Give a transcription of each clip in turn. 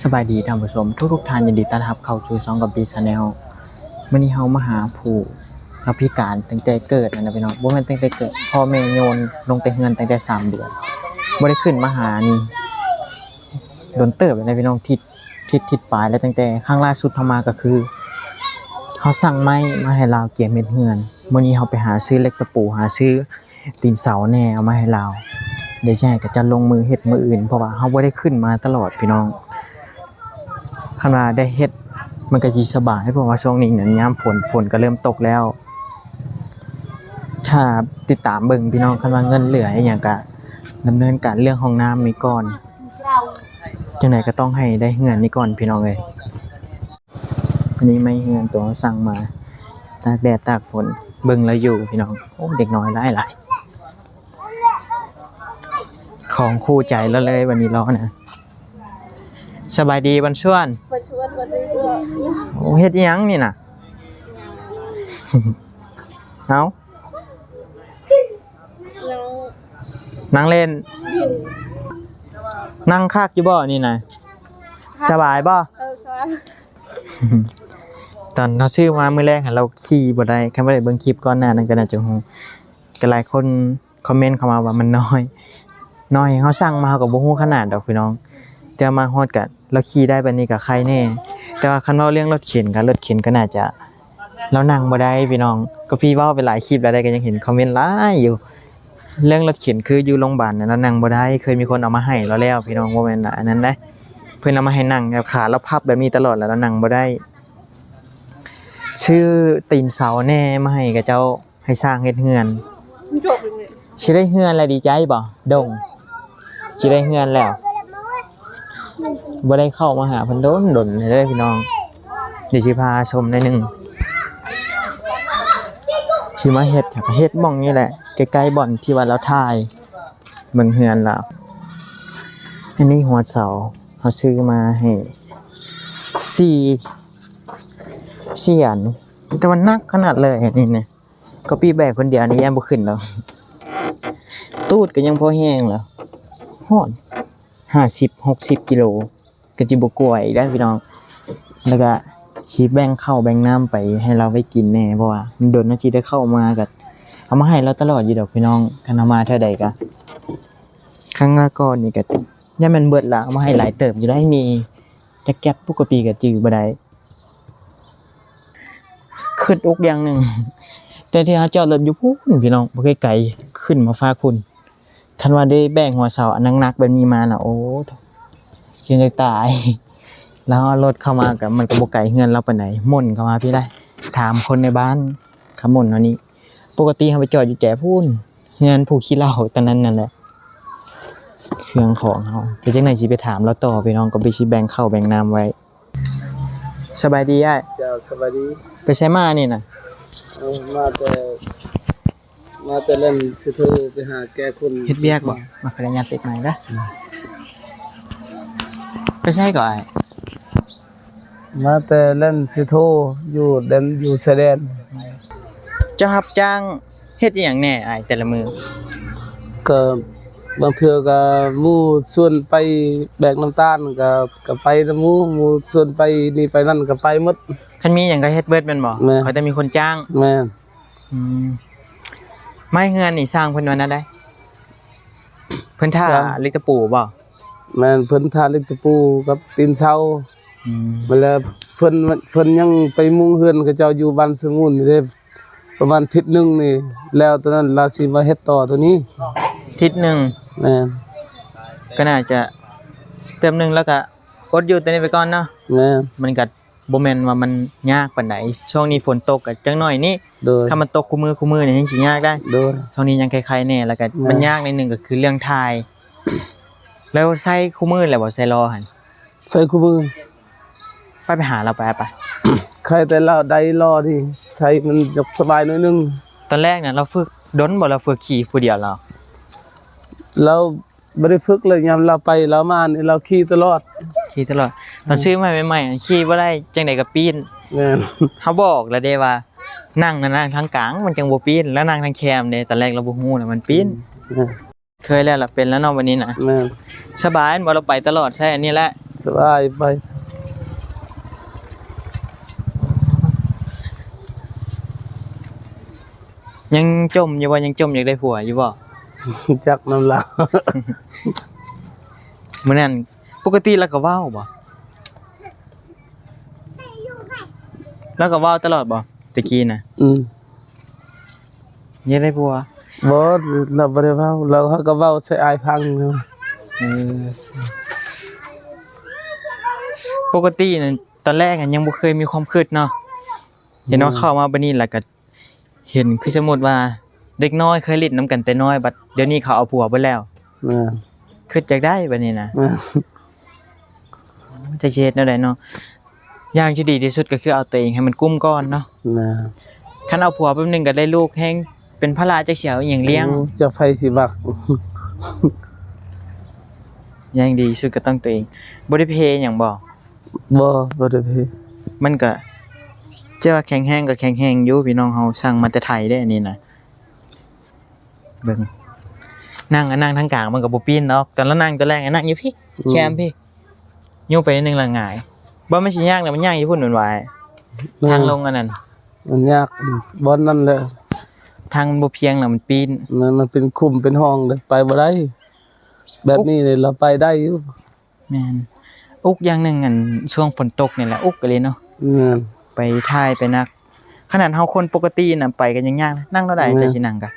ສະບາຍດີທ່ານຜູ້ຊົມທຸກໆທ່ານ, ຍິນດີຕ້ອນຮັບເຂົ້າສູ່ຊ່ອງກັບບີ Channel. ມື້ນີ້ເຮົາມາຫາຜູ້ລຳພິການຕັ້ງແຕ່ເກີດຫັ້ນນະພີ່ນ້ອງ, ບໍ່ແມ່ນຕັ້ງແຕ່ເກີດ, ພໍ່ແມ່ໂຍນລົງແຕ່ເຮືອນຕັ້ງແຕ່ສາມເດືອນ, ບໍ່ໄດ້ຂຶ້ນມາຫານີ້ດົນເຕີບແລ້ວນະພີ່ນ້ອງ, ທິດ ທິດ ທິດປາຍແລ້ວ. ຕັ້ງແຕ່ຄັ້ງລ່າສຸດເຮົາມາກໍຄື ເຮົາສັ່ງໄມ້ມາໃຫ້ລາວກຽມເຮັດເຮືອນ, ມື້ນີ້ເຮົາໄປຫາຊື້ເຫຼັກຕະປູ, ຫາຊື້ ຕີນເສົາແດ່ເອົາມາໃຫ້ລາວ, ດຽວຊິໃຫ້ເຂົາເຈົ້າລົງມືເຮັດມື້ອື່ນ ເພາະວ່າເຮົາບໍ່ໄດ້ຂຶ້ນມາຕະຫຼອດພີ່ນ້ອງ. ຄັນວ່າໄດ້ເຮັດມັນກໍຊິສະບາຍ ເພາະວ່າຊ່ວງນີ້ນັ້ນຍາມຝົນ, ຝົນກໍເລີ່ມຕົກແລ້ວ. ຖ້າຕິດຕາມເບິ່ງພີ່ນ້ອງ, ຄັນວ່າເງິນເຫຼືອອີ່ຫຍັງກໍດຳເນີນການເລື່ອງຫ້ອງນ້ຳນີ້ກ່ອນ, ຈັ່ງໃດກໍຕ້ອງໃຫ້ໄດ້ເຮືອນນີ້ກ່ອນພີ່ນ້ອງເອີຍ. ອັນນີ້ໄມ້ເຮືອນໂຕເຮົາສັ່ງມາ, ຕາກແດດຕາກຝົນ, ເບິ່ງລາວຢູ່ພີ່ນ້ອງ. ໂອ້ ເດັກນ້ອຍຫຼາຍໆ, ຂອງຄູ່ໃຈລາວເລີຍບັດນີ້ລາວນະ. ສະບາຍດີບັນຊວນ. ບັນຊວນ ບັນດີ. ໂອ້ ເຮັດອີ່ຫຍັງນີ້ນະ? ເອົາ ນັ່ງ ນັ່ງຫຼິ້ນ. ນັ່ງຄັກຢູ່ບໍ່ນີ້ນະ? ສະບາຍບໍ່? ເອີ ສະບາຍ. ຕອນເຮົາຊື້ມາມື້ແລກຫັ້ນ ລາວຂີ່ບໍ່ໄດ້, ຄັນວ່າໄດ້ເບິ່ງຄລິບກ່ອນໜ້ານັ້ນກໍໜ້າຈະຮູ້. ກໍຫຼາຍຄົນຄອມເມັນເຂົ້າມາວ່າມັນນ້ອຍ, ນ້ອຍ. ເຮົາສັ່ງມາເຮົາກໍບໍ່ຮູ້ຂະໜາດດອກພີ່ນ້ອງ, ແຕ່ມາຮອດກໍລາວຂີ່ໄດ້ປານນີ້ກໍໄຄແດ່. ແຕ່ວ່າຄັນເວົ້າເລື່ອງລົດເຂັນກໍ ລົດເຂັນກໍໜ້າຈະ ລາວນັ່ງບໍ່ໄດ້ພີ່ນ້ອງ, ກໍພີ່ເວົ້າໄປຫຼາຍຄລິບແລ້ວໃດ໋ ກໍຍັງເຫັນຄອມເມັນຫຼາຍຢູ່. ເລື່ອງລົດເຂັນຄືຢູ່ໂຮງບານນະ ລາວນັ່ງບໍ່ໄດ້, ເຄີຍມີຄົນເອົາມາໃຫ້ລາວແລ້ວພີ່ນ້ອງ, ບໍ່ແມ່ນອັນນັ້ນເດ້. ເພິ່ນເອົາມາໃຫ້ນັ່ງ ແບບຂາລາວພັບແບບນີ້ຕະຫຼອດ ແລ້ວລາວນັ່ງບໍ່ໄດ້. ຊື້ຕີນເສົາແດ່ມາໃຫ້ເຂົາເຈົ້າ ໃຫ້ຊ່າງເຮັດເຮືອນ. ຊິໄດ້ເຮືອນແລ້ວດີໃຈບໍ່? ດົງ ຊິໄດ້ເຮືອນແລ້ວ. ບໍ່ໄດ້ເຂົ້າມາຫາເພິ່ນດົນໆແລ້ວເດີພີ່ນ້ອງ. ດຽວຊິພາຊົມໜ້ອຍໜຶ່ງ, ຊິມາເຮັດ ເຮັດໝ່ອງນີ້ແຫຼະ ໃກ້ໆບ່ອນທີ່ວ່າລາວຖ່າຍເບິ່ງເຮືອນລາວ. ອັນນີ້ຫົວເສົາ ເຮົາຊື້ມາໃຫ້ສີ່ ສີ່ອັນ, ແຕ່ວ່າໜັກຂະໜາດເລີຍອັນນີ້ນະ. ກໍປີ້ແບກຄົນດຽວນີ້ຢ້ານບໍ່ຂຶ້ນດອກ. ຕູດກໍຍັງພໍແຮງແຫຼະ, ຮອດຫ້າສິບ ຫົກສິບກິໂລ ກໍຊິບໍ່ກົວອີກແລ້ວພີ່ນ້ອງ. ແລ້ວກໍຊິແບ່ງເຂົ້າແບ່ງນ້ຳໄປໃຫ້ລາວໄວ້ກິນແດ່, ເພາະວ່າມັນດົນເຮົາຊິໄດ້ເຂົ້າມາ, ກໍເອົາມາໃຫ້ລາວຕະຫຼອດຢູ່ດອກພີ່ນ້ອງ. ຄັນເຮົາມາເທື່ອໃດກໍ ຄັ້ງລະກ່ອນນີ້ກໍຢ້ານແມ່ນເບິດລະ, ເອົາມາໃຫ້ຫຼາຍເຕີບຢູ່ໄດ໋. ມີຈັກແກັບ ປົກກະປີກໍຈື່ບໍ່ໄດ້. ຄິດອຸກຢ່າງໜຶ່ງ, ແຕ່ທີ່ເຮົາຈອດລົດຢູ່ພຸ້ນພີ່ນ້ອງ, ບໍ່ໄກໆ ຂຶ້ນມາຟາກພຸ້ນ. ຄັນວ່າໄດ້ແບກຫົວເສົາອັນໜັກໆແບບນີ້ມານະ, ໂອ້ ຊິໄດ້ຕາຍ. ແລ້ວເອົາລົດເຂົ້າມາກໍ ມັນກໍບໍ່ໄກເຮືອນລາວປານໃດ, ໝົນເຂົ້າມາພີ້ໄດ໋, ຖາມຄົນໃນບ້ານ ເຂົາໝົນເຮົານີ້. ປົກກະຕິເຮົາໄປຈອດຢູ່ແຈພຸ້ນ, ເຮືອນຜູ້ຂີ້ເຫຼົ້າຕອນນັ້ນນັ້ນແຫຼະ. ເຄື່ອງຂອງເຮົາ ເປັນຈັ່ງໃດຊິໄປຖາມລາວຕໍ່ພີ່ນ້ອງ, ກໍໄປຊິແບ່ງເຂົ້າແບ່ງນ້ຳໄວ້. ສະບາຍດີອ້າຍ. ເຈົ້າ ສະບາຍດີ. ໄປໃສມານີ້ນະ? ເອົາ ມາແຕ່ ມາແຕ່ແລ່ນຊິໂທໄປຫາແກ່ຄົນ. ເຮັດວຽກບໍ່? ມາ ຂໍອະນຸຍາດຕິດໄມເດີ. ໄປໃສກໍອ້າຍ? ມາແຕ່ແລ່ນຊິໂທ ຢູ່ແດນ ຢູ່ຊາຍແດນ. ເຈົ້າຮັບຈ້າງເຮັດອີ່ຫຍັງແດ່ອ້າຍ ແຕ່ລະມື້? ກໍບາງເທື່ອກໍໝູ່ຊວນໄປແບກນ້ຳຕານ ກໍ ກໍໄປນຳໝູ່, ໝູ່ຊວນໄປນີ້ໄປນັ້ນກໍໄປໝົດ. ຄັນມີຫຍັງກໍເຮັດເບິດແມ່ນບໍ່? ແມ່ນ. ຂໍແຕ່ມີຄົນຈ້າງ. ແມ່ນ. ອືມ ໄມ້ເຮືອນນີ້ສ້າງເພິ່ນວ່າແນວໃດ? ເພິ່ນທາ ສ້າງ ເຫຼັກຕະປູບໍ່? ແມ່ນ, ເພິ່ນທາເຫຼັກຕະປູກັບຕີນເສົາ. ອືມ ແລ້ວເພິ່ນ ເພິ່ນຍັງໄປມຸງເຮືອນເຂົາເຈົ້າຢູ່ບ້ານສະຫງູນນີ້ເດ້ ປະມານທິດໜຶ່ງນີ້, ແລ້ວຕອນນັ້ນລາວຊິມາເຮັດຕໍ່ໂຕນີ້. ທິດໜຶ່ງ? ແມ່ນ. ກໍໜ້າຈະເຕີມໜຶ່ງ ແລ້ວກໍອົດຢູ່ໂຕນີ້ໄປກ່ອນເນາະ. ແມ່ນ. ມັນກໍ ບໍ່ແມ່ນວ່າມັນຍາກປານໃດ. ຊ່ວງນີ້ຝົນຕົກກໍຈັກໜ້ອຍນີ້. ໂດຍ. ຄັນມັນຕົກຄູ່ມື້ ຄູ່ມື້ນີ້ແຮ່ງຊິຍາກໄດ໋. ໂດຍ. ຊ່ວງນີ້ຍັງໄຄໆແດ່ ແລ້ວກໍ ແມ່ນ ມັນຍາກໜ້ອຍໜຶ່ງກໍຄືເລື່ອງຖ່າຍ. ແລ້ວໃຊ້ຄູ່ມື້ແລ້ວບໍ່ ໃຊ້ລໍ້ຫັ້ນ? ໃຊ້ຄູ່ມື້. ໄປ ໄປຫາລາວໄປ ໄປ. ໃຄແຕ່ລາວໄດ້ລໍ້ນີ້ ໃຊ້ມັນຈະສະບາຍໜ້ອຍໜຶ່ງ. ຕອນແລກນະ ລາວຝຶກດົນບໍ່? ລາວຝຶກຂີ່ຜູ້ດຽວລາວ? ລາວ ບໍ່ໄດ້ຝຶກເລີຍ, ຍາມລາວໄປລາວມານີ້ ລາວຂີ່ຕະຫຼອດ. ຂີ່ຕະຫຼອດ. ຕອນ ແມ່ນ ຊື້ມາໃໝ່ໆ ຂີ່ບໍ່ໄດ້ ຈັ່ງໃດກໍປີ້ນ. ແມ່ນ. ເຮົາບອກແລ້ວເດ້ວ່າ ນັ່ງນະ ນັ່ງທາງກາງ ມັນຈັ່ງບໍ່ປີ້ນ, ແລ້ວນັ່ງທາງແຄມເດ້. ຕອນແລກລາວບໍ່ຮູ້ນະ ມັນປີ້ນ. ອືມ. ເຄີຍແລ້ວລະ ເປັນແລ້ວເນາະ ບັດນີ້ນະ. ແມ່ນ. ສະບາຍແມ່ນບໍ່? ລາວໄປຕະຫຼອດໃຊ້ອັນນີ້ແຫຼະ. ສະບາຍໄປ. ຍັງຈົ່ມຢູ່ບໍ່? ຍັງຈົ່ມຢາກໄດ້ຜົວຢູ່ບໍ່? ຈັກນຳລາວ. ມື້ນັ້ນປົກກະຕິລາວກໍເວົ້າບໍ່? ລາວກໍເວົ້າຕະຫຼອດບໍ່ ແຕ່ກີ້ນະ? ອືມ. ຢາກໄດ້ຜົວ? ບໍ່ ລາວບໍ່ໄດ້ເວົ້າ. ລາວຫາກໍເວົ້າໃສ່ອ້າຍຟັງ. ເອີ ປົກກະຕິນັ້ນ ຕອນແລກຫັ້ນຍັງບໍ່ເຄີຍມີຄວາມຄິດເນາະ. ເຫັນວ່າ ອືມ ເຂົ້າມາບັດນີ້ ແລ້ວກໍເຫັນ ຄືສົມມຸດວ່າເດັກນ້ອຍເຄີຍຫຼິ້ນນຳກັນແຕ່ນ້ອຍ ບັດດຽວນີ້ເຂົາເອົາຜົວເບິດແລ້ວ. ແມ່ນ. ຄິດຢາກໄດ້ບັດນີ້ນະ. ແມ່ນ. ຈັກຊິເຮັດແນວໃດເນາະ? ຢ່າງທີ່ດີທີ່ສຸດກໍຄືເອົາຕົວເອງໃຫ້ມັນກຸ້ມກ່ອນເນາະ. ແມ່ນ. ຄັນເອົາຜົວແປັບໜຶ່ງກໍໄດ້ລູກ ແຮ່ງເປັນພາລະ ຈັກຊິເອົາອີ່ຫຍັງລ້ຽງ. ໂອ້ ຈັກໃຜຊິມັກ. ຢ່າງດີທີ່ສຸດກໍຕ້ອງຕົວເອງ. ບໍ່ໄດ້ເພຫຍັງບໍ່? ບໍ່ ບໍ່ໄດ້ເພ. ມັນກະ ຈະວ່າແຂງແຮງກໍແຂງແຮງຢູ່ ພີ່ນ້ອງເຮົາສັ່ງມາແຕ່ໄທເດ້ ອັນນີ້ນະ. ເບິ່ງ ນັ່ງ ອັນນັ່ງທາງກາງມັນກໍບໍ່ປີ້ນດອກ. ຕອນລາວນັ່ງຕອນແລກ ອັນນັ່ງຢູ່ພີ້ ອືມ ແຄມພີ້ ໂຍກໄປໜຶ່ງລະຫງາຍ. ບໍ່ ມັນຊິຍາກນະ ມັນຍາກຢູ່ພຸ້ນ ມັນວ່າ ແມ່ນ ທາງລົງອັນນັ້ນ ມັນຍາກ ບ່ອນນັ້ນແຫຼະ ທາງມັນບໍ່ພຽງນະ ມັນປີ້ນ. ແມ່ນ ມັນເປັນຂຸມເປັນຮ່ອງເດ້ ໄປບໍ່ໄດ້. ແບບນີ້ນີ້ລາວໄປໄດ້ຢູ່. ແມ່ນ. ອຸກຢ່າງໜຶ່ງ ອັນ ຊ່ວງຝົນຕົກນີ້ແຫຼະ ອຸກອີ່ຫຼີເນາະ. ແມ່ນ. ໄປຖ່າຍໄປນັກ ຂະໜາດເຮົາຄົນປົກກະຕິນະ ໄປກໍຍັງຍາກ. ນັ່ງເທົ່າໃດ ແມ່ນ ແຕ່ຊິນັ່ງກະ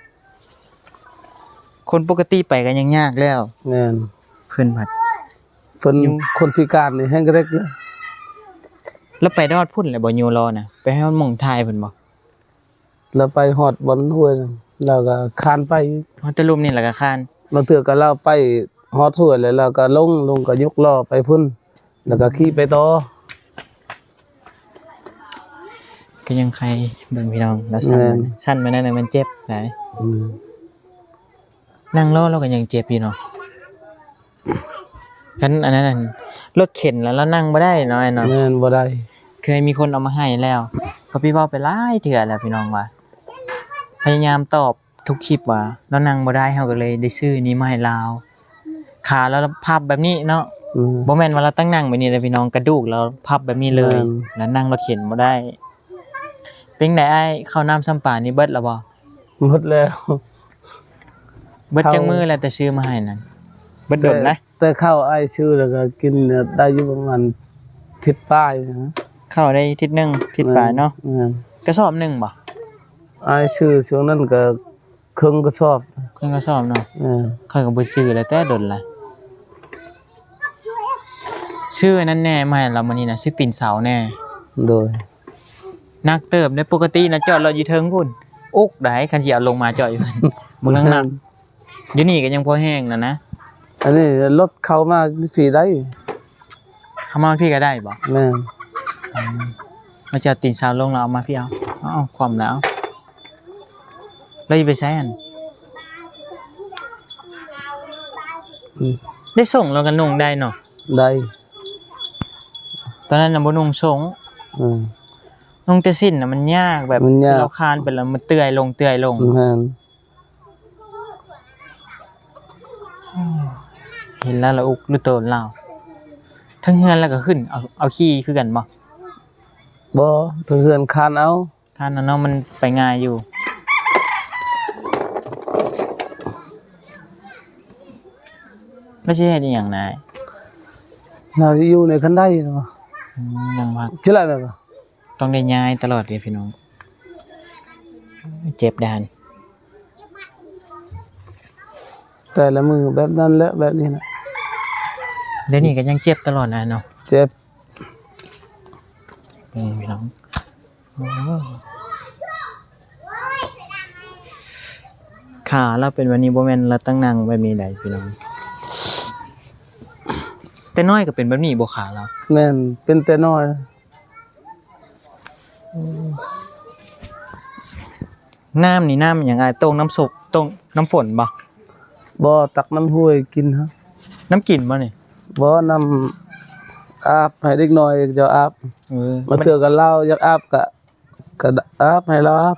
ຄົນປົກກະຕິໄປກໍຍັງຍາກແລ້ວ. ແມ່ນ. ເພິ່ນພັດ ເພິ່ນ ຢູ່ ຄົນພິການນີ້ແຮງເລັກເລີຍ. ແລ້ວໄປຮອດພຸ້ນແລ້ວບໍ່ ຢູໂຣນະ? ໄປຮອດໝ່ອງຖ່າຍພຸ້ນບໍ່? ລາວໄປຮອດບ່ອນຫ້ວຍ ລາວກໍຄານໄປ. ຮອດແຕ່ລຸ່ມນີ້ລາວກໍຄານ. ບາງເທື່ອກໍລາວໄປຮອດຫ້ວຍແລ້ວ ລາວກໍລົງ ລົງກໍຍົກລໍ້ໄປພຸ້ນ ແລ້ວກໍຂີ່ໄປຕໍ່. ກໍຍັງໄຄເບິ່ງພີ່ນ້ອງ ລາວສັ່ນ. ແມ່ນ. ສັ່ນມານັ້ນນະ ມັນເຈັບຫຼາຍ. ອືມ. ນັ່ງລໍລາວກໍຍັງເຈັບຢູ່ເນາະ. ຄັນອັນນັ້ນ ລົດເຂັນແລ້ວລາວນັ່ງບໍ່ໄດ້ເນາະ ອ້າຍເນາະ. ແມ່ນ ບໍ່ໄດ້. ເຄີຍມີຄົນເອົາມາໃຫ້ແລ້ວ ກໍໄປເວົ້າໄປຫຼາຍເທື່ອແລ້ວ ພີ່ນ້ອງ ວ່າ ພະຍາຍາມຕອບທຸກຄລິບວ່າລາວນັ່ງບໍ່ໄດ້ ເຮົາກໍເລີຍໄດ້ຊື້ນີ້ມາໃຫ້ລາວ. ຂາລາວພັບແບບນີ້ເນາະ. ອືມ. ບໍ່ແມ່ນວ່າລາວຕັ້ງນັ່ງແບບນີ້ເດ້ ພີ່ນ້ອງ ກະດູກລາວພັບແບບນີ້ເລີຍ. ແມ່ນ. ລາວນັ່ງລົດເຂັນບໍ່ໄດ້. ເປັນໃດອ້າຍ ເຂົ້ານ້ຳຊຳປານີ້ເບິດແລ້ວບໍ່? ໝົດແລ້ວ. ເບິດຈັກມື້ແລ້ວແຕ່ຊື້ມາໃຫ້ນັ້ນ? ເບິດດົນນະ. ແຕ່ເຂົ້າອ້າຍຊື້ແລ້ວກໍກິນໄດ້ຢູ່ປະມານທິດປາຍນະ. ເຂົ້າໄດ້ທິດໜຶ່ງ ທິດປາຍເນາະ. ແມ່ນ. ກະສອບໜຶ່ງບໍ່? ອ້າຍຊື້ຊ່ວງນັ້ນກໍເຄິ່ງກະສອບ. ເຄິ່ງກະສອບເນາະ. ແມ່ນ. ຂ້ອຍກໍບໍ່ຊື້ແລ້ວແຕ່ດົນລະ. ຊື້ອັນນັ້ນແດ່ມາໃຫ້ລາວມື້ນີ້ນະ ຊື້ຕີນເສົາແດ່. ໂດຍ. ໜັກເຕີບເດ້. ປົກກະຕິນະຈອດລົດຢູ່ເທິງພຸ້ນ ອຸກໃດ໋ ຄັນຊິເອົາລົງມາຈອດຢູ່ເທິງ ເບິ່ງໜັກ. ແມ່ນ. ຢູ່ນີ້ກໍຍັງພໍແຮງແລ້ວນະ. ອັນນີ້ລົດເຂົ້າມາພີ້ໄດ້. ເຂົ້າມາພີ້ກໍໄດ້ບໍ່? ແມ່ນ. ອືມ. ມາຈອດຕີນເສົາລົງແລ້ວເອົາມາພີ້ເອົາ. ເອົາ ເອົາ ຄວ່ຳແລ້ວ. ລາວຊິໄປໃສຫັ້ນ? ອືມ. ໄດ້ສົ່ງລາວກໍນຸ່ງໄດ້ເນາະ. ໄດ້. ຕອນນັ້ນນະບໍ່ນຸ່ງໂສ້ງ. ອືມ. ນຸ່ງແຕ່ສິ້ນນະມັນຍາກ ແບບ ມັນຍາກ. ລາວຄານໄປແລ້ວມັນເປື່ອຍລົງ ເປື່ອຍລົງ. ແມ່ນ. ເຫັນແລ້ວລະອຸກ ຫຼືໂຕນລາວ. ເທິງເຮືອນລະກະຂຶ້ນເອົາ ເອົາຂີ່ຄືກັນບໍ່? ບໍ່ ເທິງເຮືອນຄານເອົາ. ຄານເອົາເນາະ ມັນໄປງ່າຍຢູ່. ລາວຊິເຮັດອີ່ຫຍັງນາຍ? ລາວຊິຢູ່ໃນຄັນໄດເນາະ. ອືມ ຍັງວ່າ ຊິລະແມ່ນບໍ່? ຕ້ອງໄດ້ຍ້າຍຕະຫຼອດເດ້ພີ່ນ້ອງ. ເຈັບດານ ແຕ່ລະມື້ແບບນັ້ນແຫຼະ ແບບນີ້ນະ. ດຽວນີ້ກໍຍັງເຈັບຕະຫຼອດນະເນາະ. ເຈັບ. ອືມ ພີ່ນ້ອງ ໂອ້ ຂາລາວເປັນແບບນີ້ ບໍ່ແມ່ນລາວຕັ້ງນັ່ງແບບນີ້ໃດ໋ ພີ່ນ້ອງ. ແຕ່ນ້ອຍກໍເປັນແບບນີ້ບໍ່ ຂາລາວ? ແມ່ນ ເປັນແຕ່ນ້ອຍ. ອືມ. ນ້ຳນີ້ນ້ຳຫຍັງອ້າຍ? ຕົກນ້ຳສົກ ຕົກນ້ຳຝົນບໍ່? ບໍ່ ຕັກນ້ຳຫ້ວຍກິນຫັ້ນ. ນ້ຳກິນບໍ່ນີ້? ບໍ່ ນ້ຳອາບໃຫ້ເດັກນ້ອຍເຈົ້າອາບ. ເອີ ບາງເທື່ອກໍລາວຢາກອາບກະ ກະອາບ ໃຫ້ລາວອາບ.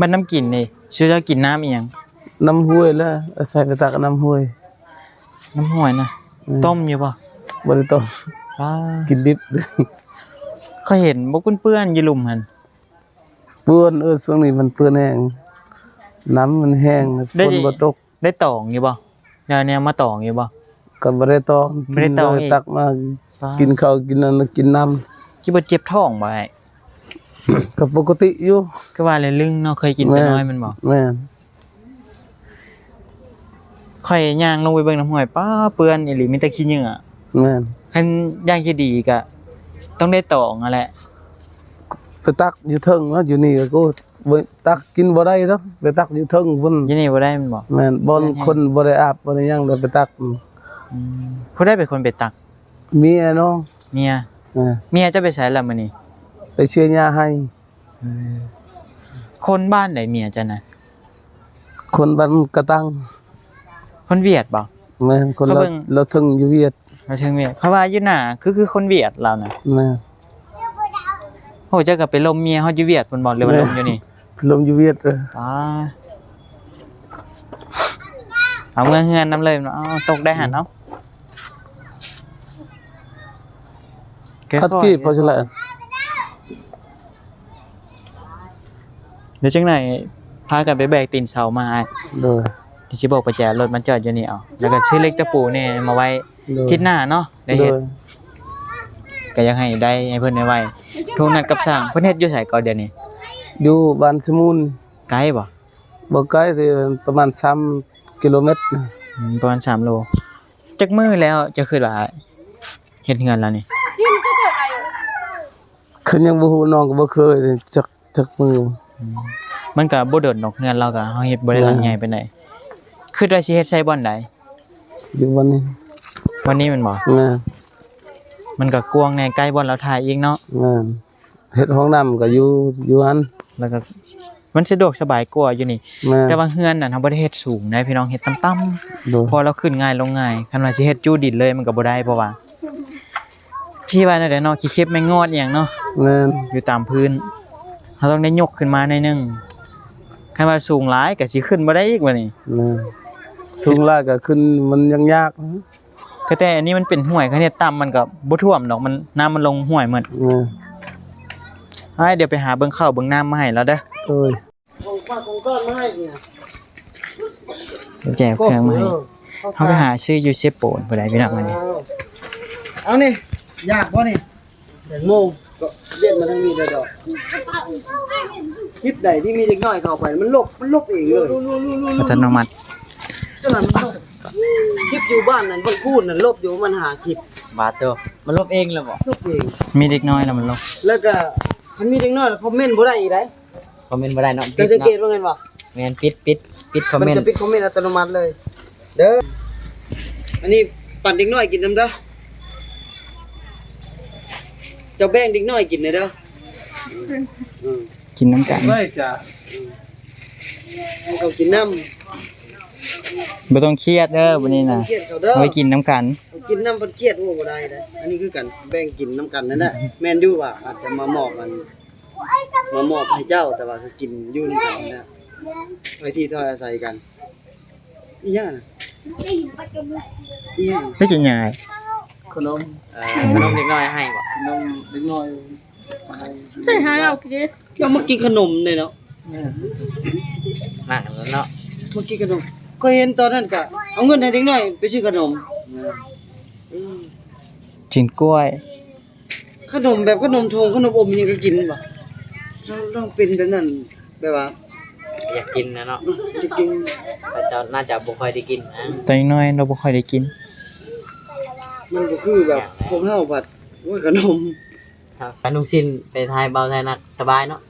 ບັດນ້ຳກິນນີ້ ຊຸເຈົ້າກິນນ້ຳອີ່ຫຍັງ? ນ້ຳຫ້ວຍແຫຼະ ອາໄສໄປຕັກນ້ຳຫ້ວຍ. ນ້ຳຫ້ວຍນະ. ອືມ. ຕົ້ມຢູ່ບໍ່? ບໍ່ໄດ້ຕ້ອງ ອ້າ ກິນດິບ. ຂ້ອຍເຫັນບໍ່ ເປື້ອນໆຢູ່ລຸ່ມຫັ້ນ. ເປື້ອນ ເອີ ຊ່ວງນີ້ມັນເປື້ອນແຮງ ນ້ຳມັນແຫ້ງ ໄດ້ ຝົນບໍ່ຕົກ. ໄດ້ຕອງຢູ່ບໍ່? ໄດ້ແນວມາຕອງຢູ່ບໍ່? ກໍບໍ່ໄດ້ຕອງ ບໍ່ໄດ້ຕອງອີກ ຕັກມາ ປາ ກິນເຂົ້າກິນອັນນັ້ນ ກິນນ້ຳ. ຊິບໍ່ເຈັບທ້ອງບໍ່ອ້າຍ? ກໍປົກກະຕິຢູ່. ຄືວ່າແຫຼະ ລຶ້ງເນາະ ເຄີຍກິນແຕ່ນ້ອຍແມ່ນບໍ່? ແມ່ນ. ຂ້ອຍຍ່າງລົງໄປເບິ່ງນ້ຳຫ້ວຍ ປ້າ ເປື້ອນອີ່ຫຼີ ມີແຕ່ຂີ້ເຫຍື້ອ. ແມ່ນ. ຄັນຢາກຈະດີກໍຕ້ອງໄດ້ຕອງຫັ້ນແຫຼະ. ໄປຕັກຢູ່ເທິງເນາະ ຢູ່ນີ້ກໍ ໂອ້ຍ ຕັກກິນບໍ່ໄດ້ດອກ ໄປຕັກຢູ່ເທິງພຸ້ນ. ຢູ່ນີ້ບໍ່ໄດ້ແມ່ນບໍ່? ແມ່ນ. ບ່ອນ ແມ່ນ ຄົນບໍ່ໄດ້ອາບບໍ່ໄດ້ຫຍັງ ແລ້ວໄປຕັກ. ອືມ ຜູ້ໃດເປັນຄົນໄປຕັກ? ເມຍເນາະ. ເມຍ. ເອີ ເມຍເຈົ້າໄປໃສລະມື້ນີ້? ໄປເສຍຫຍ້າໄຮ່. ເອີ ຄົນບ້ານໃດເມຍເຈົ້ານະ? ຄົນບ້ານກະຕັງ. ຄົນຫວຽດບໍ່? ແມ່ນ. ຄົນລາວ ເຂົາເບິ່ງ ລາວເທິງຢູ່ຫວຽດ. ລາວເທິງຫວຽດ. ເຂົາວ່າຢູ່ໜ້າຄື ຄືຄົນຫວຽດລາວນະ. ແມ່ນ. ໂອ້ ເຈົ້າກໍໄປລົມເມຍເຮົາຢູ່ຫວຽດພຸ້ນບໍ່ ຫຼືວ່າ ແມ່ນ ລົມຢູ່ນີ້? ລົມຢູ່ຫວຽດ. ເອີ ອ່າ ເອົາເມືອເຮືອນນຳເລີຍເນາະ. ເອົາ ຕົກໄດ້ຫັ້ນເນາະ. ຄັດເກບພໍຊິລະ. ດຽວຈັກໜ້ອຍພາກັນໄປແບກຕີນເສົາມາອ້າຍ. ໂດຍ. ດຽວຊິບອກປະແຈລົດມາຈອດຢູ່ນີ້ເອົາ ແລ້ວກໍຊື້ເຫຼັກຕະປູແດ່ມາໄວ້. ໂດຍ. ທິດໜ້າເນາະ ໄດ້ເຮັດ. ໂດຍ. ກໍຢາກໃຫ້ໄດ້ ໃຫ້ເພິ່ນໄດ້ໄວ. ໂທນັດກັບຊ່າງ. ເພິ່ນເຮັດຢູ່ໃສກໍດຽວນີ້? ຢູ່ບ້ານສະມູນ. ໄກບໍ່? ບໍ່ໄກ ແຕ່ປະມານສາມກິໂລແມັດ. ອືມ ປະມານສາມໂລ. ຈັກມື້ແລ້ວເຈົ້າຄິດວ່າເຮັດເຮືອນແລ້ວນີ້? ຄືຍັງບໍ່ຮູ້ ນ້ອງກໍບໍ່ເຄີຍຈັກ ຈັກມື້. ອືມ ມັນກໍບໍ່ດົນດອກ ເຮືອນລາວກໍ ເຮົາເຮັດບໍ່ໄດ້ ແມ່ນ ຫຼັງໃຫຍ່ປານໃດ. ຄິດວ່າຊິເຮັດໃສ່ບ່ອນໃດ? ຢູ່ບ່ອນນີ້. ບ່ອນນີ້ແມ່ນບໍ່? ແມ່ນ. ມັນກໍກວ້າງແດ່ ໃກ້ບ່ອນລາວຖ່າຍອີກເນາະ. ແມ່ນ. ເຮັດຫ້ອງນ້ຳກໍຢູ່ ຢູ່ຫັ້ນ ແລ້ວກໍມັນສະດວກສະບາຍກວ່າຢູ່ນີ້. ແມ່ນ. ແຕ່ວ່າເຮືອນນັ້ນເຮົາບໍ່ໄດ້ເຮັດສູງນະພີ່ນ້ອງ ເຮັດຕ່ຳໆ. ໂດຍ. ເພາະວ່າລາວຂຶ້ນງ່າຍລົງງ່າຍ ຄັນວ່າຊິເຮັດຈຸດິນເລີຍມັນກໍບໍ່ໄດ້ ເພາະວ່າ ທີ່ວ່າແນວໃດເນາະ ຂີ້ເຂັບແມງງອດອີ່ຫຍັງເນາະ. ແມ່ນ. ຢູ່ຕາມພື້ນ ເຮົາຕ້ອງໄດ້ຍົກຂຶ້ນມາໜ້ອຍໜຶ່ງ. ຄັນວ່າສູງຫຼາຍກໍຊິຂຶ້ນບໍ່ໄດ້ອີກບັດນີ້. ແມ່ນ. ສູງຫຼາຍກໍຂຶ້ນມັນຍາກໆ. ກໍແຕ່ອັນນີ້ມັນເປັນຫ້ວຍ ຄັນເຮັດຕ່ຳມັນກໍບໍ່ຖ້ວມດອກ ມັນ ນ້ຳມັນລົງຫ້ວຍໝົດ. ແມ່ນ. ອ້າຍ ດຽວໄປຫາເບິ່ງເຂົ້າເບິ່ງນ້ຳມາໃຫ້ລາວເດີ. ໂດຍ. ຂອງຝາກຂອງຕ້ອນມາໃຫ້ເນຍ ແຈກເຄື່ອງມາໃຫ້. ເອີ ເຮົາໄປຫາຊື້ຢູ່ເຊໂປນຜູ້ໃດພີ່ນ້ອງອັນນີ້. ເອົານີ້ ຢາກບໍ່ນີ້? ແຕງໂມ ກໍເດັດມາທາງນີ້ເດີດອກ. ຄລິບໃດທີ່ມີເດັກນ້ອຍເຂົ້າໄປ ມັນລົບ ມັນລົບເອງເລີຍ ອັດຕະໂນມັດ. ສະນັ້ນມັນລົບ ຄລິບຢູ່ບ້ານນັ້ນ ບ້ານຄູນນັ້ນ ລົບຢູ່ປະມານຫ້າຄລິບ. ບາດໂຕ ມັນລົບເອງແລ້ວບໍ່? ລົບເອງ. ມີເດັກນ້ອຍແລ້ວມັນລົບ. ແລ້ວກໍຄັນມີເດັກນ້ອຍ ຄອມເມັນບໍ່ໄດ້ອີກໃດ. ຄອມເມັນບໍ່ໄດ້ເນາະ. ເຈົ້າສັງເກດວ່າໄງວະ? ແມ່ນ ປິດ ປິດ ປິດຄອມເມັນ ມັນຈະປິດຄອມເມັນອັດຕະໂນມັດເລີຍເດີ. ອັນນີ້ປັ້ນເດັກນ້ອຍກິນນຳເດີ. ເຈົ້າແບ່ງເດັກນ້ອຍກິນແດ່ເດີ. ອືມ ກິນນຳກັນ. ເອີ ໃຫ້ເຂົາກິນນຳ. ບໍ່ຕ້ອງຄຽດເດີມື້ນີ້ນະ. ບໍ່ຕ້ອງຄຽດເຂົາເດີ. ເອົາໄວ້ກິນນຳກັນ. ເອົາກິນນຳເພິ່ນຄຽດ ໂອ້ ບໍ່ໄດ້ເດ້. ອັນນີ້ຄືກັນ ແບ່ງກິນນຳກັນນັ້ນແຫຼະ. ແມ່ນຢູ່ວ່າອາດຈະມາມອບອັນ ມາມອບໃຫ້ເຈົ້າ ແຕ່ວ່າຄືກິນຢູ່ນຳກັນນະ ຖອຍທີ່ຖອຍອາໄສກັນ. ອີຫຍັງນະ? ອີຫຍັງ? ໄປກິນຫຍັງ? ຂະໜົມ. ເອີ ຂະໜົມເດັກນ້ອຍໃຫ້ບໍ່? ຂະໜົມເດັກນ້ອຍໃຫ້. ໃສ່ຫາເອົາກິນເດ້. ເຈົ້າມາກິນຂະໜົມເດ້ເນາະ. ແມ່ນ. ມາແລ້ວເນາະ ມາກິນຂະໜົມ. ຂ້ອຍເຫັນຕອນນັ້ນກະເອົາເງິນໃຫ້ເດັກນ້ອຍໄປຊື້ຂະໜົມ. ແມ່ນ. ອືມ ກິນກ້ວຍ. ຂະໜົມແບບຂະໜົມຖົງ ຂະໜົມອົມຫຍັງກໍກິນບໍ່? ລອງ ລອງເປັນແບບນັ້ນ ແບບວ່າ ຢາກກິນນະເນາະ. ຢາກກິນ. ເຂົາເຈົ້າໜ້າຈະບໍ່ຄ່ອຍໄດ້ກິນນະ. ແຕ່ນ້ອຍລາວບໍ່ຄ່ອຍໄດ້ກິນ. ມັນບໍ່ຄືແບບພວກເຮົາບັດ ໂອ້ຍ ຂະໜົມ. ຄັບ ການນຸ່ງສິ້ນໄປຖ່າຍເບົາຖ່າຍນັກສະບາຍເນາະ.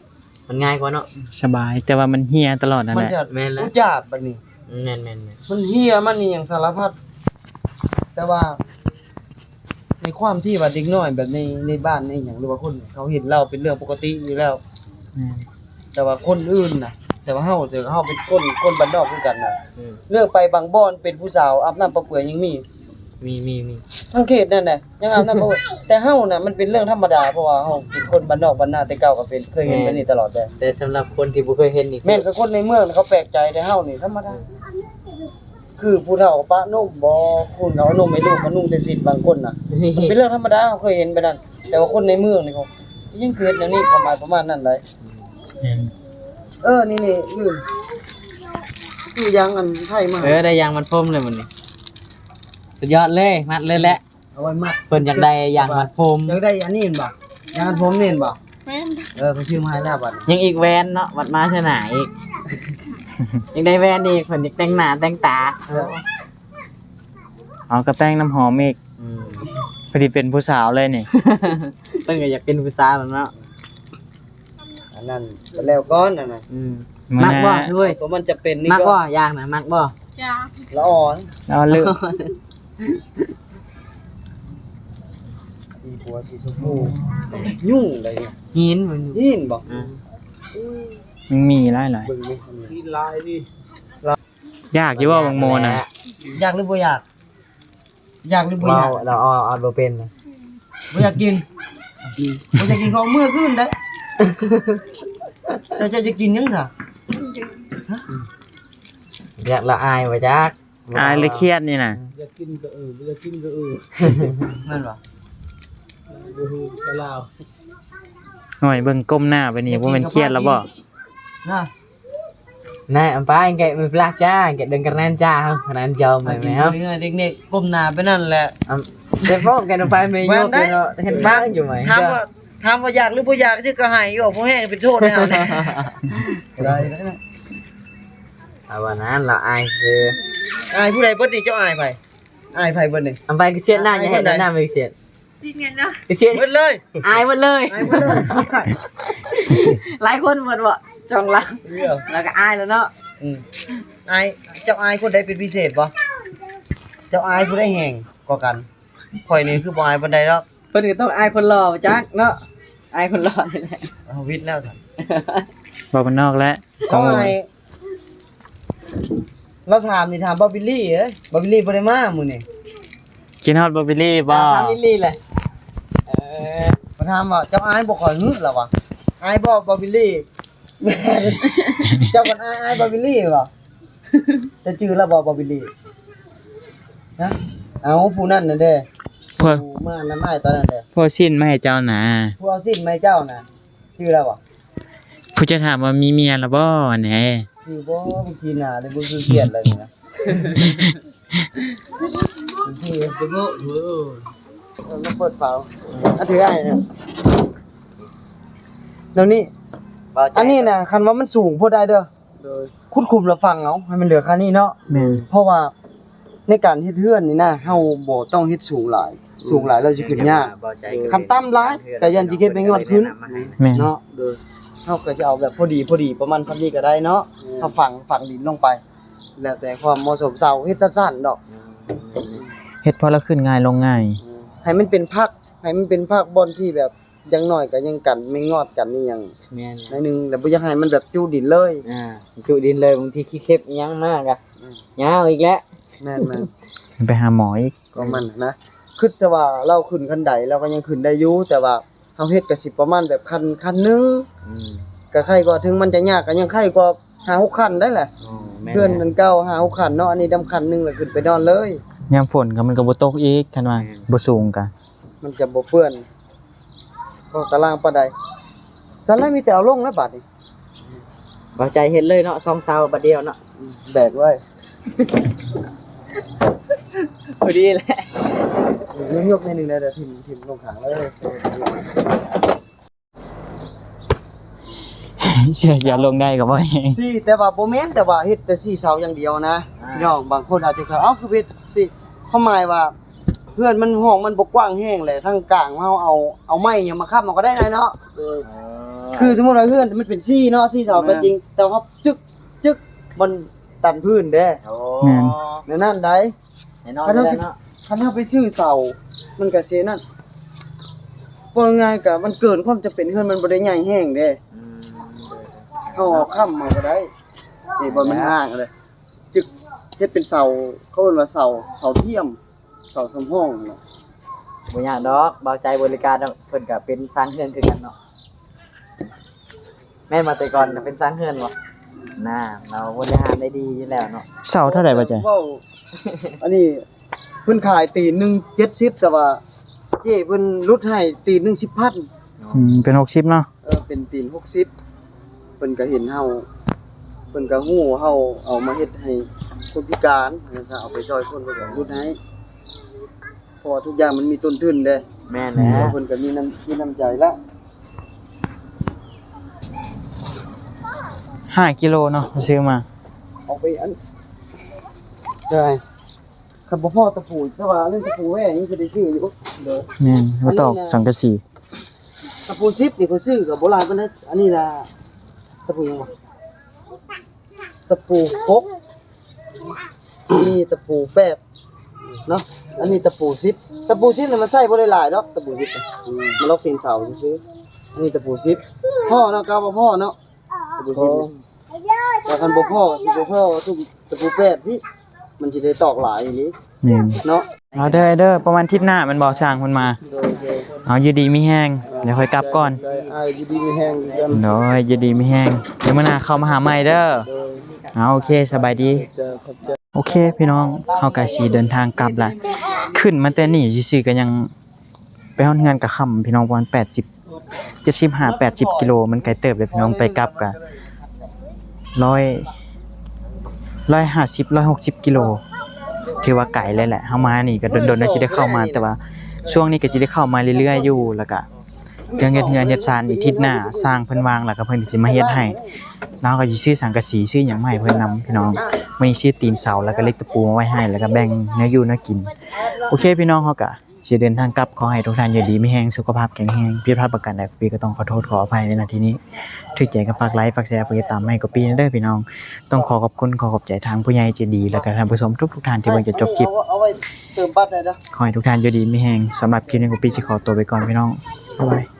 ມັນງ່າຍກວ່າເນາະ. ສະບາຍ ແຕ່ວ່າມັນເຫ່ຍຕະຫຼອດນັ້ນແຫຼະ. ມັນຈະ ແມ່ນແລ້ວ ອຸຈາດບັດນີ້. ແມ່ນໆໆ. ມັນເຫ່ຍ ມັນອີ່ຫຍັງສາລະພັດ. ແຕ່ວ່າໃນຄວາມທີ່ວ່າເດັກນ້ອຍແບບໃນ ໃນບ້ານໃນຫຍັງ ຫຼືວ່າຄົນເຂົາເຫັນລາວເປັນເລື່ອງປົກກະຕິຢູ່ແລ້ວ. ແມ່ນ. ແຕ່ວ່າຄົນອື່ນນະ ແຕ່ວ່າເຮົາ ເຮົາເປັນຄົນ ຄົນບ້ານນອກຄືກັນນະ. ອືມ. ເລື່ອງໄປບາງບ່ອນເປັນຜູ້ສາວອາບນ້ຳປະເປືອຍຍັງມີ. ມີ ມີ ມີ. ສັງເກດນັ້ນແຫຼະ ຍັງອາບນ້ຳປະເປືອຍ. ແຕ່ເຮົານະ ມັນເປັນເລື່ອງທຳມະດາ ເພາະວ່າເຮົາເປັນຄົນບ້ານນອກບ້ານນາ ແຕ່ເກົ່າກໍເປັນ ເຄີຍເຫັນແບບນີ້ຕະຫຼອດແຫຼະ. ແມ່ນ. ແຕ່ສຳລັບຄົນທີ່ບໍ່ເຄີຍເຫັນນີ້ ແມ່ນ ຄືຄົນໃນເມືອງເຂົາແປກໃຈ ແຕ່ເຮົານີ້ທຳມະດາ. ອືມ. ຄືຜູ້ເຖົ້າປະນົມບໍ ຄົນເຂົາເອົານົມໃຫ້ລູກ ເຂົານຸ່ງແຕ່ສິ້ນບາງຄົນນະ ເປັນເລື່ອງທຳມະດາ ເຮົາເຄີຍເຫັນແບບນັ້ນ ແຕ່ວ່າຄົນໃນເມືອງນີ້ເຂົາຍັງເຄີຍເຮັດແນວນີ້ ຄວາມໝາຍປະມານນັ້ນໄດ໋. ແມ່ນ ເອີ ນີ້ໆ ລືມ ຊື້ຢາງອັນໄທມາ ເອີ ໄດ້ຢາງມັດຜົມເລີຍມື້ນີ້ ສຸດຍອດເລີຍ ມັດເລີຍແຫຼະ. ເອົາໄວ້ມັດ ເພິ່ນຢາກໄດ້ຢາງມັດຜົມ ຢາກໄດ້ອັນນີ້ແມ່ນບໍ່? ຢາງມັດຜົມນີ້ແມ່ນບໍ່? ແມ່ນ ເອີ ເພິ່ນຊື້ມາໃຫ້ແລ້ວບັດນີ້ ຍັງອີກແວ່ນເນາະ ບັດມາເທື່ອໜ້າອີກ ຍັງໄດ້ແວ່ນອີກ ເພິ່ນຢາກແຕ່ງໜ້າແຕ່ງຕາ ເອີ ເອົາກະແຕ່ງນ້ຳຫອມອີກ ອືມ ພໍດີເປັນຜູ້ສາວເລີຍນີ້ ເພິ່ນກໍຢາກເປັນຜູ້ສາວແລ້ວເນາະ. ອັນນັ້ນກໍແລ້ວກ່ອນອັນນັ້ນ ອືມ ມັກບໍ່? ໂອ້ຍ ຕົວມັນຈະເປັນນີ້ ມັກບໍ່? ຢາງນະ ມັກບໍ່? ຢາງ ລະອ່ອນ ລະອ່ອນເລີຍ ສີບົວ ສີຊົມພູ ຍຸງໃດ ຫີນ ຫີນບໍ່? ອືມ ມັນມີຫຼາຍໆ ເບິ່ງນີ້ ຫີນຫຼາຍນີ້ ຢາກຢູ່ບໍ່ ບັກໂມນະ? ຢາກຫຼືບໍ່ຢາກ? ຢາກຫຼືບໍ່ຢາກ? ເວົ້າ ເຮົາເອົາ ເອົາບໍ່ເປັນນະ ບໍ່ຢາກກິນ ບໍ່ຢາກກິນ ຂອງເມືອຄືນໄດ໋. ແຕ່ເຈົ້າຈະກິນຫຍັງຊະ? ຢາກລະອາຍບໍ່ຈັກ ອາຍຫຼືຄຽດນີ້ນະ ຢາກກິນກໍເອີ ບໍ່ຢາກກິນກໍເອີ ແມ່ນບໍ່? ບໍ່ຮູ້ພາສາລາວ ໂອ້ຍ ເບິ່ງກົ້ມໜ້າໄປນີ້ ບໍ່ແມ່ນຄຽດແລ້ວບໍ່? ນະ Nè, hông phải, kệ mì plah cha, kệ đừng karen cha, hông? Karen dâu mày, mày hông? ເດັກໆ ກົ້ມໜ້າໄປນັ້ນແຫຼະ ອາ ແຕ່ພວກແກນໄປ ແມ່ຍົກເນາະ ເຫັນ ຖາມ ຢູ່ໄໝ ຖາມວ່າ ຖາມວ່າຢາກຫຼືບໍ່ຢາກ ຊື່ກໍໃຫ້ຢູ່ ຜູ້ແຮງເປັນໂທດແລ້ວ ໄດ້ ເອົາວ່ານັ້ນ ລາວອາຍຄື ອາຍຜູ້ໃດເບິດນີ້? ເຈົ້າອາຍໃຜ? ອາຍໃຜເບິດນີ້? ອຳໄປກະສຽດໜ້າ ຢ່າເຮັດໜ້າ ອາຍຄົນໃດ? ໄປກະສຽດ ຕິດເງິນເນາະ ໄປເຊັນເບິດເລີຍ ອາຍເບິດເລີຍ ອາຍເບິດເລີຍ ຫຼາຍຄົນເບິດບໍ່ ຈ້ອງລາວ ແລ້ວກໍອາຍແລ້ວເນາະ ອືມ ອາຍ ເຈົ້າອາຍຄົນໃດເປັນພິເສດບໍ່? ເຈົ້າອາຍຜູ້ໃດແຮງກວ່າກັນ? ຂ້ອຍນີ້ຄືບໍ່ອາຍປານໃດດອກ ເພິ່ນກໍຕ້ອງອາຍຄົນຫຼໍ່ຈັກເນາະ ອາຍຄົນຫຼໍ່ນີ້ແຫຼະ ເອົາ ວິດແລ້ວຊັ້ນ ເວົ້າບ້ານນອກແຫຼະ ເອົາ ເອົາ ລາວຖາມນີ້ ຖາມບາບິລລີເອີຍ ບາບິລລີບໍ່ໄດ້ມາມື້ນີ້ ຄິດຮອດບາບິລລີບໍ່? ຖາມບິລລີແຫຼະ ເອີ ມາຖາມວ່າ ເຈົ້າອາຍບໍ່ຂ້ອຍຫື ລາວວ່າ ອາຍບໍ່ບາບິລລີ? ເຈົ້າມັນອາຍ ອາຍບາບິລລີບໍ່? ເຈົ້າຈື່ລາວບໍ່ ບາບິລລີ? ຮະ ເອົາ ຜູ້ນັ້ນນະເດ້ ຜູ້ມານຳອ້າຍຕອນນັ້ນເດ້ ຜູ້ເອົາຊີ້ນມາໃຫ້ເຈົ້ານະ ຜູ້ເອົາຊີ້ນມາໃຫ້ເຈົ້ານະ ຈື່ລາວບໍ່? ຜູ້ຈະຖາມວ່າມີເມຍແລ້ວບໍ່ຫັ້ນແຫຼະ ຄືບໍ່ ບາງທີໜ້າເລີຍບໍ່ຄືກຽດແລ້ວນີ້ນະ ບາງທີເປັນໂງ່ເອີ ເອີ ມາເປີດຝາ ອາ ຖືອ້າຍນະ ແນວນີ້ ອັນນີ້ນະ ຄັນວ່າມັນສູງໂພດໄດ້ເດີ ໂດຍ ຂຸດຂຸມແລ້ວຝັງເອົາ ໃຫ້ມັນເຫຼືອຄ່ານີ້ເນາະ ແມ່ນ ເພາະວ່າ ໃນການເຮັດເຮືອນນີ້ນະ ເຮົາບໍ່ຕ້ອງເຮັດສູງຫຼາຍ ສູງຫຼາຍແລ້ວຊິຂຶ້ນຍາກ ຄັນຕ່ຳຫຼາຍກໍຢ້ານຊິເກັບໄມ້ຍອດຂຶ້ນ ແມ່ນ ເນາະ ໂດຍ ເຮົາກໍຊິເອົາແບບພໍດີໆ ປະມານສ່ຳນີ້ກໍໄດ້ເນາະ ແມ່ນ ເຮົາຝັງ ຝັງດິນລົງໄປ ແລ້ວແຕ່ຄວາມເໝາະສົມ ເສົາເຮັດສັ້ນໆ ດອກ ເຮັດພໍລະຂຶ້ນງ່າຍລົງງ່າຍ ໃຫ້ມັນເປັນຜັກ ໃຫ້ມັນເປັນຜັກບ່ອນທີ່ແບບ ຢ່າງໜ້ອຍກໍຍັງກັນແມງງອດກັນອີ່ຫຍັງ ແມ່ນ ໜ້ອຍໜຶ່ງ ແລ້ວບໍ່ຢາກໃຫ້ມັນແບບຈຸດິນເລີຍ ອ່າ ຈຸດິນເລີຍ ບາງທີຂີ້ເຂັບອີ່ຫຍັງມາກະ ອືມ ຍາວອີກແລ້ວ ແມ່ນໆ ໄປຫາໝໍອີກ ກໍມັນນະ ຄິດຊະວ່າລາວຂຶ້ນຂັ້ນໃດ ລາວກໍຍັງຂຶ້ນໄດ້ຢູ່ ແຕ່ວ່າເຮົາເຮັດກໍຊິປະມານແບບຂັ້ນ ຂັ້ນໜຶ່ງ ອືມ ກໍໄຄກວ່າ ເຖິງມັນຈະຍາກກໍຍັງໄຄກວ່າຫ້າຫົກຂັ້ນໄດ້ແຫຼະ ອໍ ແມ່ນ ເຮືອນອັນເກົ່າຫ້າຫົກຂັ້ນເນາະ ອັນນີ້ດຳຂັ້ນໜຶ່ງ ແລ້ວຂຶ້ນໄປນອນເລີຍ ຍາມຝົນກໍມັນກໍບໍ່ຕົກອີກ ຄັນວ່າ ແມ່ນ ບໍ່ສູງກະ ມັນຈະບໍ່ເປື້ອນ ບໍ່ຕາລາງປານໃດ ຊັ້ນແຫຼະ ມີແຕ່ເອົາລົງແລ້ວບາດນີ້ ບໍ່ໃຈເຮັດເລີຍເນາະ ສອງເສົາບາດດຽວເນາະ ແບກໄວ້ ພໍດີແຫຼະ ຍົກໆ ໜ້ອຍໜຶ່ງແດ່ ຖິ້ມ ຖິ້ມລົງຂ້າງເລີຍ. ເສຍ ຢ່າລົງໄດ້ກໍບໍ່ແຮງ ສີ່ ແຕ່ວ່າບໍ່ແມ່ນ ແຕ່ວ່າເຮັດແຕ່ສີ່ເສົາຢ່າງດຽວນະ ອ່າ ພີ່ນ້ອງ ບາງຄົນອາດຈະ ເອົ້າ ຄືເຮັດສີ່ ຄວາມໝາຍວ່າ ເຮືອນມັນ ຫ້ອງມັນບໍ່ກວ້າງແຮງ ແລະ ທາງກາງເຮົາເອົາ ເອົາໄມ້ຫຍັງມາຄ້ຳເອົາກໍໄດ້ນະເນາະ ຄືສົມມຸດວ່າເຮືອນມັນເປັນສີ່ເນາະ ສີ່ເສົາກໍຈິງ ແຕ່ເຮົາຈຶກ ຈຶກ ມັນຕັນພື້ນເດ້ ໂອ້ ແມ່ນ ແນວນັ້ນໃດ ແນ່ນອນ ຄັນເຮົາຊິ ເນາະ ຄັນເຮົາໄປຊື້ເສົາ ມັນກະຊິນັ້ນ ເວົ້າງ່າຍໆ ກະມັນເກີນຄວາມຈຳເປັນ ເຮືອນມັນບໍ່ໄດ້ໃຫຍ່ແຮງເດ້ ອືມ ເຮົາເອົາຄ້ຳເອົາກໍໄດ້ ນີ້ບໍ່ແມ່ນ ອ່າ ຫ້າງເດ້ ຈຶກ ເຮັດເປັນເສົາ ເຂົາເອີ້ນວ່າເສົາ ເສົາທຽມ ເສົາສຳຮອງເນາະ ບໍ່ຍາກດອກ ບ່າວໃຈບໍລິການເນາະ ເພິ່ນກະເປັນຊ່າງເຮືອນຄືກັນເນາະ ແມ່ນບໍ່ ແຕ່ກ່ອນເປັນຊ່າງເຮືອນບໍ່? ນະ ລາວບໍລິຫານໄດ້ດີຢູ່ແລ້ວເນາະ. ເຊົ່າເທົ່າໃດ ບໍ່ແຈ? ເວົ້າ ອັນນີ້ເພິ່ນຂາຍຕີນໜຶ່ງເຈັດສິບ ແຕ່ວ່າເຈ້ເພິ່ນຫຼຸດໃຫ້ຕີນໜຶ່ງສິບພັນ. ອືມ ເປັນຫົກສິບເນາະ. ເອີ ເປັນຕີນຫົກສິບ ເພິ່ນກໍເຫັນເຮົາ ເພິ່ນກໍຮູ້ວ່າເຮົາເອົາມາເຮັດໃຫ້ຄົນພິການ ວ່າຊັ້ນ ເອົາໄປຊ່ອຍຄົນ ເພິ່ນກໍຫຼຸດໃຫ້ ເພາະວ່າທຸກຢ່າງມັນມີຕົ້ນທຶນເດ້. ແມ່ນແລ້ວ ເພິ່ນກໍມີນ້ຳ ມີນ້ຳໃຈລະ. ຫ້າກິໂລເນາະ ຊື້ມາ ເອົາໄປອັນ ໄດ້ ຄັນບໍ່ພໍຕະປູ ແຕ່ວ່າອັນນັ້ນຕະປູແຫວ່ຍັງຊິໄດ້ຊື້ຢູ່. ໂດຍ ແມ່ນ ມາຕອກສັງກະສີ. ຕະປູສິບນີ້ຂ້ອຍຊື້ກໍບໍ່ຫຼາຍປານໃດ. ອັນນີ້ນະ ຕະປູຫຍັງວະ? ຕະປູຫົກ ມີຕະປູແປດເນາະ. ອັນນີ້ຕະປູສິບ ຕະປູສິບນີ້ມັນໃຊ້ບໍ່ໄດ້ຫຼາຍດອກ ຕະປູສິບ ອືມ ມັນລັອກຕີນເສົາຊື່ໆ. ອັນນີ້ຕະປູສິບ ພໍເນາະ ກະວ່າພໍເນາະ ຕະປູສິບນີ້. ແຕ່ຄັນບໍ່ພໍ ຊິບໍ່ພໍຕະປູແປດພີ້ ມັນຊິໄດ້ຕອກຫຼາຍອີ່ຫຼີ. ແມ່ນ ເນາະ. ເອົາເດີ ເດີ ປະມານທິດໜ້າແມ່ນບໍ່ ຊ່າງເພິ່ນມາ? ໂດຍ ໂດຍ ເອົາ ຢູ່ດີມີແຮງ ດຽວຂ້ອຍກັບກ່ອນ. ໂດຍ ອ້າຍຢູ່ດີມີແຮງຄືກັນ. ໂດຍ ຢູ່ດີມີແຮງ ດຽວມື້ໜ້າເຂົ້າມາຫາໃໝ່ເດີ. ໂດຍ ເອົາ ໂອເຄ ສະບາຍດີ. ເຈົ້າ ຂອບໃຈ. ໂອເຄ ພີ່ນ້ອງ ເຮົາກໍຊິເດີນທາງກັບລະ. ຂຶ້ນມາແຕ່ນີ້ຊື່ໆ ກໍຍັງ ໄປຮອດເຮືອນກະຄ່ຳພີ່ນ້ອງ ປະມານແປດສິບ ເຈັດສິບຫ້າ ແປດສິບກິໂລ ມັນໄກເຕີບເລີຍພີ່ນ້ອງ. ໄປກັບກະຮ້ອຍ ຮ້ອຍຫ້າສິບ ຮ້ອຍຫົກສິບກິໂລ ຖືວ່າໄກເລີຍແຫຼະ. ເຮົາມານີ້ກະດົນໆ ຊິໄດ້ເຂົ້າມາ ແຕ່ວ່າຊ່ວງນີ້ກະຊິໄດ້ເຂົ້າມາເລື້ອຍໆຢູ່ ແລ້ວກະເລື່ອງເຮັດເຮືອນເຮັດຊານ ອີກທິດໜ້າຊ່າງເພິ່ນວ່າງ ແລ້ວກະເພິ່ນກະຊິມາເຮັດໃຫ້. ລາວກະຊິຊື້ສັງກະສີ ຊື້ຫຍັງມາໃຫ້ເພິ່ນນຳພີ່ນ້ອງ. ມື້ນີ້ຊື້ຕີນເສົາ ແລ້ວກະເຫຼັກຕະປູມາໄວ້ໃຫ້ ແລ້ວກະແບ່ງແນວຢູ່ແນວກິນ. ໂອເຄ ພີ່ນ້ອງ ເຮົາກະ ຊິເດີນທາງກັບ. ຂໍໃຫ້ທຸກທ່ານຢູ່ດີມີແຮງ ສຸຂະພາບແຂງແຮງ. ຜິດພາດປະການໃດ ກໍຕ້ອງຂໍໂທດຂໍອະໄພໃນນາທີນີ້. ຖືກໃຈກໍຝາກໄລ ຝາກແຊ ຝາກຕິດຕາມໃຫ້ກອບປີ້ແດ່ເດີພີ່ນ້ອງ. ຕ້ອງຂໍຂອບຄຸນ ຂໍຂອບໃຈທາງຜູ້ໃຫຍ່ໃຈດີ ແລະກະທ່ານຜູ້ຊົມທຸກໆທ່ານທີ່ເບິ່ງຈົນຈົບຄລິບ. ເອົາໄວ້ເຕີມບັດແດ່ເດີ. ຂໍໃຫ້ທຸກທ່ານຢູ່ດີມີແຮງ. ສຳລັບຄລິບນີ້ ກອບປີ້ຊິຂໍຕົວໄປກ່ອນພີ່ນ້ອງ. ບາຍບາຍ.